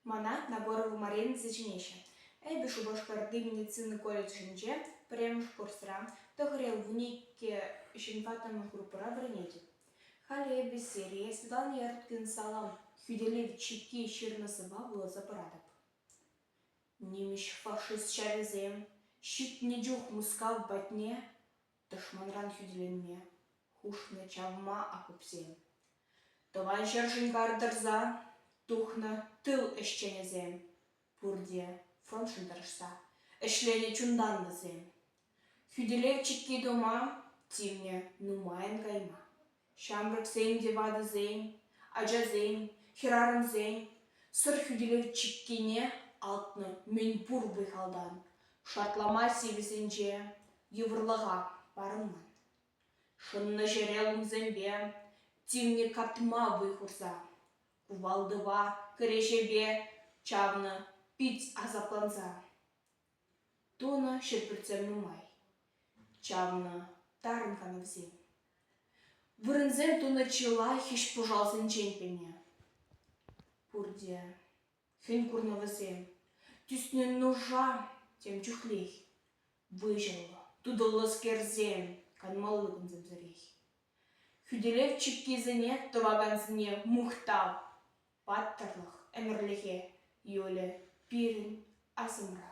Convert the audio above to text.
Мана Нагорова Марина тесе чӗнеҫҫӗ. Эпӗ Шупашкарти медицина колледжӗнче пӗрремӗш курсра 9-12 ҫын группӑра вӗренетӗп. Халӗ эпӗ сире Светлана Яруткин Салам хӳтӗлев чикки ҫырнӑ сӑвва вуласа паратӑп. Нимӗҫ фашист ҫарӗсем ҫитнӗ чух Мускав патне тӑшманран хӳтӗленме хушнӑ чавма окопсем. Тӑван ҫӗршӗн кар тӑрса тухнӑ тыл ӗҫченӗсем пурте фронтшӑн тӑрӑшса ӗҫленӗ чунтан вӗсем. Хӳтӗлев чикки тума тивнӗ нумайӑн кайма. Ҫамрӑксен те ватӑсен, ачасен, хӗрарӑмсен Сӑр хӳтӗлев чиккине алтнӑ мӗнпур вӑй-халтан шартлама сивӗсенче йывӑрлӑха парӑнман. Шӑннӑ ҫӗре лумсемпе тивнӗ катма вӑй хурса, кувалдӑпа, кӗреҫепе чавнӑ пит асапланса. Тунӑ ҫӗрпӳртсем нумай, чавнӑ тарӑн канавсем. Вырӑнсем тунӑ чылай хӗҫ-пӑшалсенчен пеме. Пурте хӗн курнӑ вӗсем, тӳснӗ нуша тем чухлех. Выҫӑллӑ, тутӑллӑскерсем канмалли кунсемсӗрех. Хӳтӗлев чиккисене тӑвакансене мухтав, паттӑрлӑх ӗмӗрлӗхе юлӗ пирӗн асӑмра.